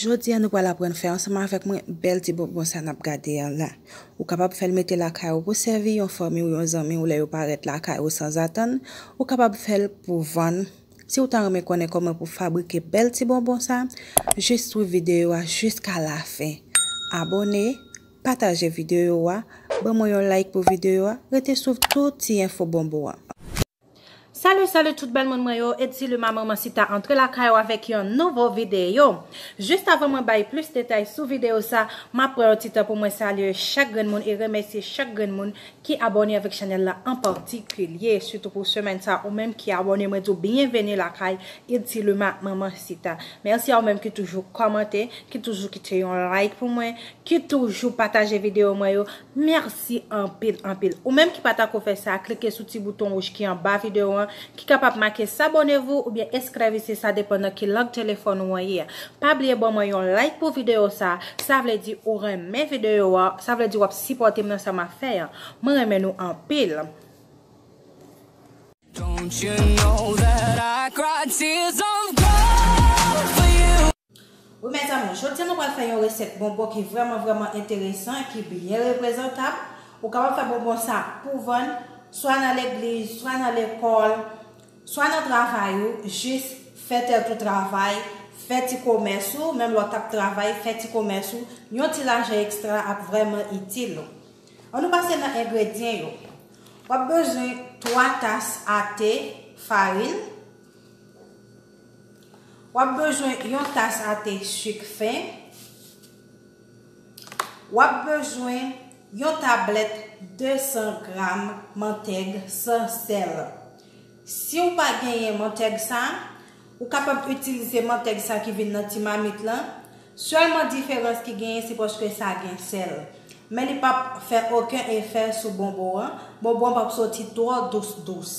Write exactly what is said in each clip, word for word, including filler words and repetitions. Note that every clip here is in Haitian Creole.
Jodi a, nou pral aprann fè ansanm avèk mwen bèl ti bonbon sa n ap gade a la. Ou kapab fè l mete lakay ou pou sèvi yon fanmi w, yon zanmi w lè yo parèt lakay ou sanzatann. Ou kapab fè l pou vann. Si w ta renmen konnen kòman pou fabrike bèl ti bonbon sa, jis swiv videyo a jiska lafen. Abòne, pataje videyo a, ban mwen yon like pou videyo a, rete swiv tout ti enfo bonbon an. Salut, salut tout bèl moun mwen yo, Eddy Luma Manman Sita antre lakay ou avèk yon nouvo videyo. Jis avan mwen bay plis detay sou videyo sa, m ap pran yon ti tan pou mwen salye chak grenn moun e remèsye chak grenn moun ki abòne avèk chanèl la an patikilye, sitou pou semèn sa, ou menm ki abòne, mwen di w byenveni lakay Eddy Luma Manman Sita. Mèsi a ou menm ki toujou kòmante, ki toujou kite yon like pou mwen, ki toujou pataje videyo mwen yo. Mèsi anpil, anpil. Ou menm ki pa t ko fè sa, klike sou ti bouton wouj ki anba videyo an, ki kapab make s'abonnez-vous oubyen eskrèvise, sa depann nan ki lang telefòn ou an ye. Pa bliye ban mwen yon like pou videyo sa, sa vle di ou renmen videyo a, sa vle di w ap sipòte m nan sa m ap fè an. Mwen renmen nou anpil. Don't you know that I cried tears of gold for you? Wi, mezanmi, jodi a nou pral fè yon resèt bonbon ki vrèman, vrèman enteresan, ki byen reprezantab. Ou kapab fè bonbon sa pou vann, swa nan legliz, swa nan lekòl, swa nan travay ou, jis fè tèt ou travay, fè ti komès ou, menm lè w t ap travay, fè ti komès ou, yon ti lajan ekstra ap vrèman itil ou. Ann nou pase nan engredyan yo. W ap bezwen twa tas ate farin. W ap bezwen yon tas ate sik fen. W ap bezwen yon tablèt de san gram mantèg san sèl. Si w pa genyen mantèg sa, ou kapab itilize mantèg sa ki vin nan ti mamit lan. Sèlman diferans ki genyen, se paske sa gen sèl. Men li p ap fè okenn efè sou bonbon an. Bonbon an p ap soti twò dous dous.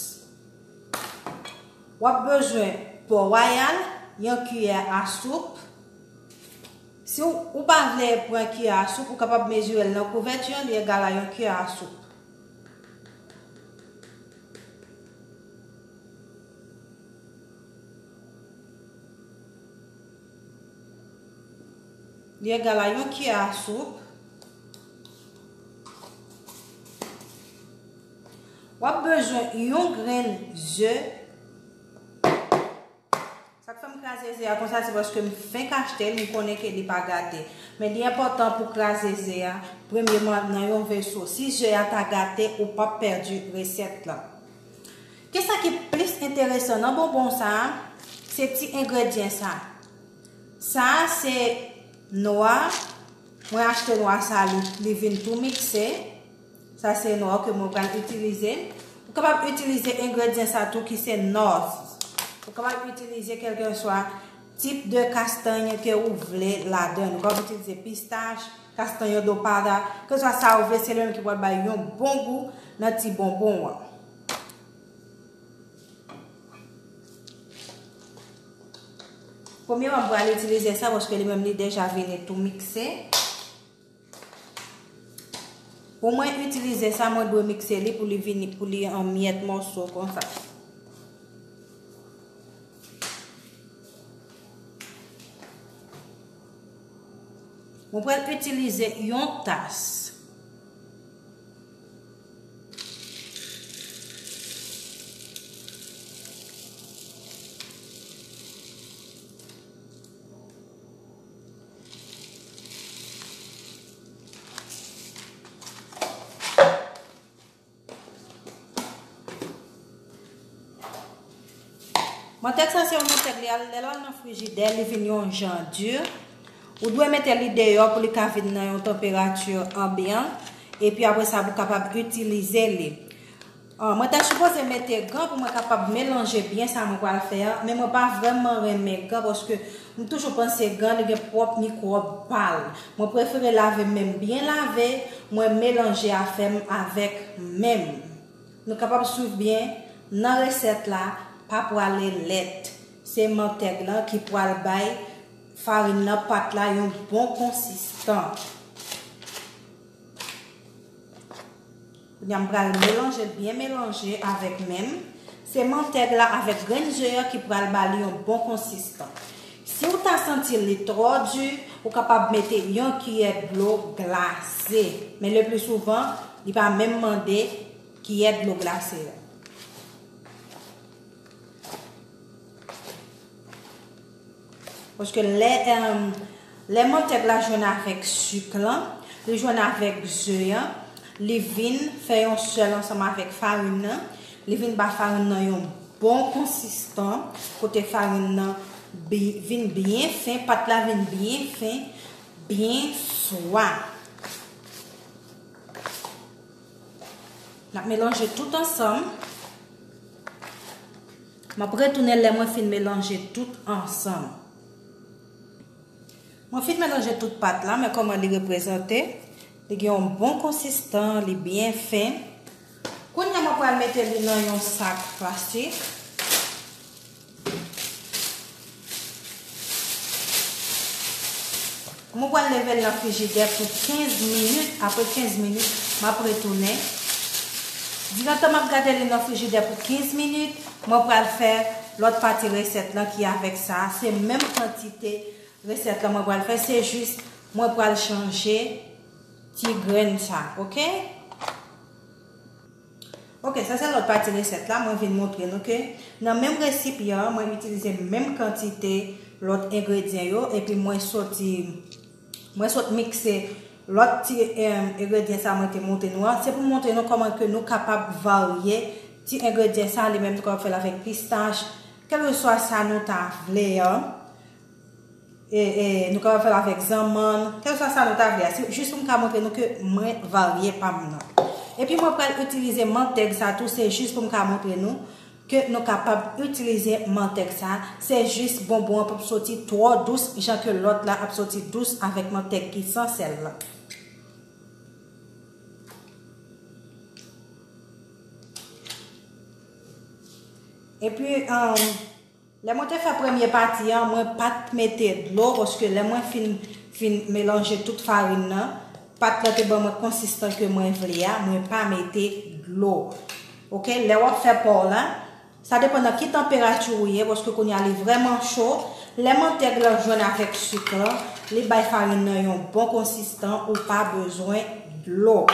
W ap bezwen pò wayal, yon kiyè a soup. Si w, ou pa vle pran kiyè a soup, ou kapab mezire l nan kouvèti an, li egal a yon kiyè a soup. Li egal a yon kiyè a soup. W ap bezwen yon grenn ze. Sa k fè m kraze ze a konsa, se paske m fenk achte l, m konnen ke li pa gate. Men li enpòtan pou kraze ze a, premyeman, nan yon veso. Si ze a ta gate, ou p ap pèdi resèt lan. Kisa ki plis enteresan nan bonbon sa a? Se ti engredyan sa. Sa a se nwa. Mwen achte nwa sa, li, li vin tou mikse. Sa se nwa ke mwen pral itilize. Ou kapab itilize engredyan sa tou ki se nòs. Ou kapab itilize kèlkeswa tip de kastany ke ou vle ladan. Ou kapab itilize pistach, kastany odopada, keswa sa ou vle, se li menm ki pral bay yon bon gou nan ti bonbon an. Premyeman, m pral itilize sa paske li menm li deja vini tou mikse. Pou mwen itilize sa, mwen dwe mikse li pou li vini, pou li an myèt mòso konsa. Mwen pral itilize yon tas. Mantèg sa se yon mantèg, li al, lè l al nan frijidè, li vin yon jan di. Ou dwe mete li deyò pou li ka vin nan yon tanperati anbyan. Epi apre sa, pou kapab itilize li. Ah, mwen ta sipoze mete gan pou mwen kapab melanje byen sa mwen pral fè a, men mwen pa vrèman renmen gan paske m toujou panse gan li gen pwòp mikwòb pa l. Mwen prefere lave men m byen lave, mwen melanje afè m avèk men m. Nou kapab swiv byen nan resèt la, pa pwale lèt. Se mantèg lan ki pral bay farin nan, pat la, yon bon konsistans. Kounye a m pral melanje l, byen melanje avèk men m. Se mantèg la avèk grenn ze a ki pral ba li yon bon konsistans. Si w ta santi li twò di, ou kapab mete yon kiyè dlo glase. Men le pli souvan, li pa menm mande kiyè dlo glase a. Paske lè, em, lè mantèg la jwenn avèk sik lan, li jwenn avèk ze an, li vin fè yon sèl ansanm avèk farin nan, li vin ba farin nan yon bon konsistans, kote farin nan bi-, vin byen fen, pat la vin byen fen, byen swa. N ap melanje tout ansanm. M ap retounen lè mwen fin melanje tout ansanm. Mwen fin melanje tout pat la, men kòman li reprezante. Li gen yon bon konsistans, li byen fen. Kounye a mwen pral mete li nan yon sak plastik. Mwen pral leve l nan frijidè pou kenz minit. Apre kenz minit, m ap retounen. Diran tan m ap gade li nan frijidè pou kenz minit, mwen pral fè lòt pati resèt lan ki avèk sa. Se menm kantite resèt lan mwen pral fè, se jis mwen pral chanje ti grenn sa, oke? Oke, sa se lòt pati resèt la. Mwen vin montre nou ke nan menm resipyan an, mwen itilize menm kantite lòt engredyan yo, epi mwen soti, mwen sot mikse lòt ti, em, engredyan sa mwen te montre nou an. Se pou montre nou kòman ke nou kapab varye ti engredyan sa, li menm nou kapab fè l avèk pistach, kèlkeswa sa nou ta vle an. E, e, nou kapab fè l avèk zanmann, kèlkeswa sa nou ta vle a. Se jis pou m ka montre nou ke mwen varye pa m nan. Epi mwen pral itilize mantèg sa tou, se jis pou m ka montre nou ke nou kapab itilize mantèg sa. Se jis bonbon an p ap soti twò dous, jan ke lòt la ap soti dous avèk mantèg ki san sèl la. Epi, um, lè mwen te fè premye pati an, mwen pa t mete dlo, paske lè mwen fin, fin melanje tout farin nan, pat lan te ban mwen konsistans ke mwen vle a, mwen pa mete dlo. Oke, lè w ap fè pa w la, sa depann nan ki tanperati ou ye, paske kounye a li vrèman cho. Lè mantèg lan jwenn avèk sik lan, li bay farin nan yon bon konsistans, ou pa bezwen dlo.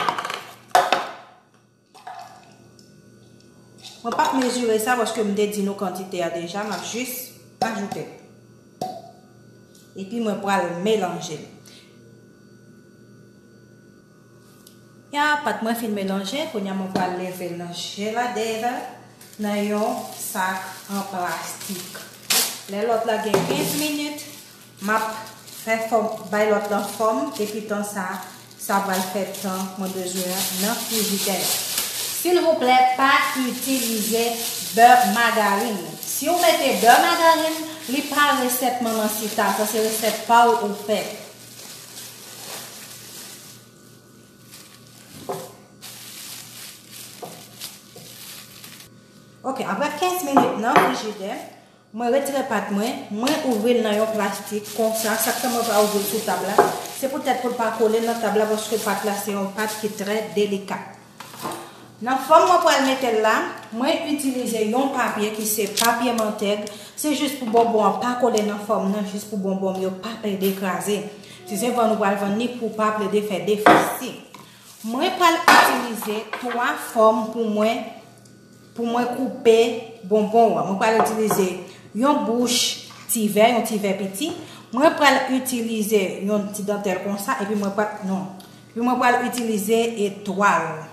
Mwen p ap mezire sa paske m te di nou kantite a deja, m ap jis ajoute l. Epi mwen pral melanje l. Ya, pat mwen fin melanje, kounye a mwen pral leve l nan jeladè nan yon sak an plastik. Lè lòt la gen kenz minit, m ap fè fòm, bay lòt lan fòm, epi tan sa, sa pral fè tan mwen bezwen an nan frijidè. Silvouplè, pa itilize bè magarèn. Si w mete bè magarèn, li pa resèt manman Sita, sa se resèt pa w ou fè. Ok, apre kenz minit nan frijidè, mwen retire pat mwen, mwen ouvri l nan yon plastik konsa. Sa k fè mwen pa ouvri l sou tab la, se poutèt pou l pa kole nan tab la, paske pat la se yon pat ki trè delika. Nan fòm mwen pral mete l la, mwen itilize yon papye ki se papye mantèg. Se jis pou bonbon an pa kole nan fòm nan, jis pou bonbon yo pa plede kraze. Si se vann ou pral vann li pou pa plede fè defisi. Mwen pral itilize twa fòm pou mwen, pou mwen koupe bonbon an. Mwen pral itilize yon bouch ti vè, yon ti vè piti. Mwen pral itilize yon ti dantèl konsa, epi mwen pral, non. Epi mwen pral itilize etwal.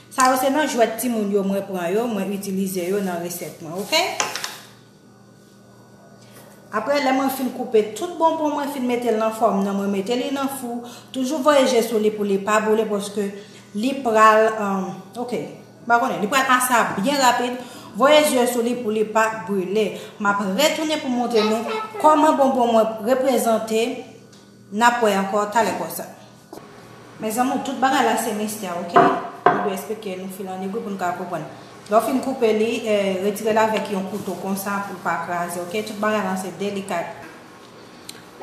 Sa yo se nan jwèt timoun yo mwen pran yo, mwen itilize yo nan resèt mwen, oke? Apre, lè mwen fin koupe tout bonbon, mwen fin mete l nan fòm nan, mwen mete li nan fou. Toujou voye je sou li pou li pa boule, paske li pral, um, oke, m pa konnen, li pral asa byen rapid. Voye je sou li pou li pa brile. M ap retounen pou montre nou kòman bonbon mwen reprezante. N ap wè ankò talè konsa. Mezanmi, tout bagay la se mistè, oke? Mwen dwe eksplike nou fil an egri pou nou ka konprann. Lè w fin koupe li, eh, retire l avèk yon kouto konsa pou l pa kraze, oke? Tout bagay la se delika.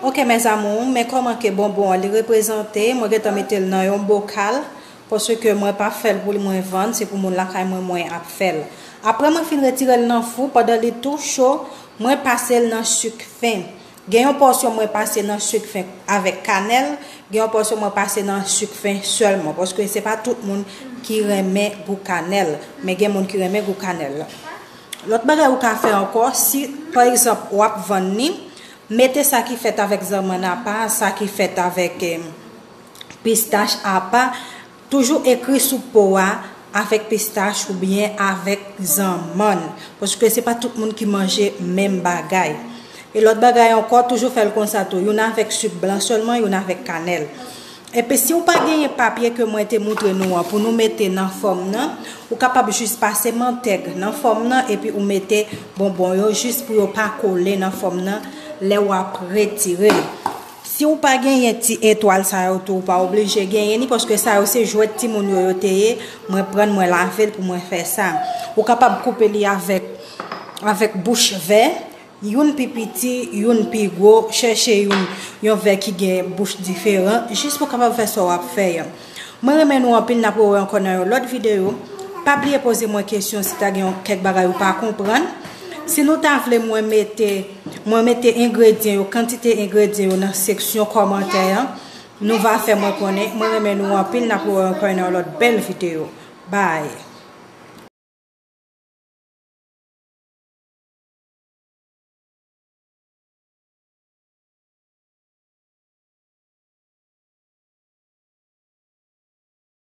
Oke, mezanmi, men kòman ke bonbon an li reprezante. Mwen gentan mete l nan yon bokal, paske mwen pa fè l pou mwen vann, se pou moun lakay mwen, mwen ap fè l. Apre mwen fin retire l nan fou, pandan li tou cho, mwen pase l nan sik fen. Gen yon pòsyon mwen pase nan sik fen avèk kanèl, gen yon pòsyon mwen pase nan sik fen sèlman, paske se pa tout moun ki renmen gou kanèl, men gen moun ki renmen gou kanèl. Lòt bagay ou ka fè ankò, si pa egzanp w ap vann li, mete sa ki fèt avèk zanmann apa, sa ki fèt avèk eh, pistach apa, toujou ekri sou po a avèk pistach oubyen avèk zanmann, paske se pa tout moun ki manje menm bagay. E lòt bagay ankò, toujou fè l konsa tou, youn avèk sik blan sèlman, youn avèk kanèl. Epi si w pa genyen papye ke mwen te moutre nou an pou nou mete nan fòm nan, ou kapab jis pase mantèg nan fòm nan epi ou mete bonbon yo jis pou yo pa kole nan fòm nan lè w ap retire l. Si w pa genyen ti etwal sa yo tou, ou pa oblije genyen li, paske sa yo se jwèt timoun yo yo te ye. Mwen pran l, mwen lave l pou mwen fè sa. Ou kapab koupe li avèk, avèk bouch vè, youn pi piti, youn pi gwo, chèche youn, yon vè ki gen bouch diferan, jis pou w kapab fè sa w ap fè a. Mwen renmen nou anpil, n ap wè ankò nan yon lòt videyo. Pa bliye poze mwen kesyon si ta gen yon kèk bagay ou pa konprann. Si nou ta vle mwen mete, mwen mete engredyan yo, kantite engredyan yo nan seksyon kòmantè an, nou va fè mwen konnen. Mwen renmen nou anpil, n ap wè ankò nan yon lòt bèl videyo. Bye.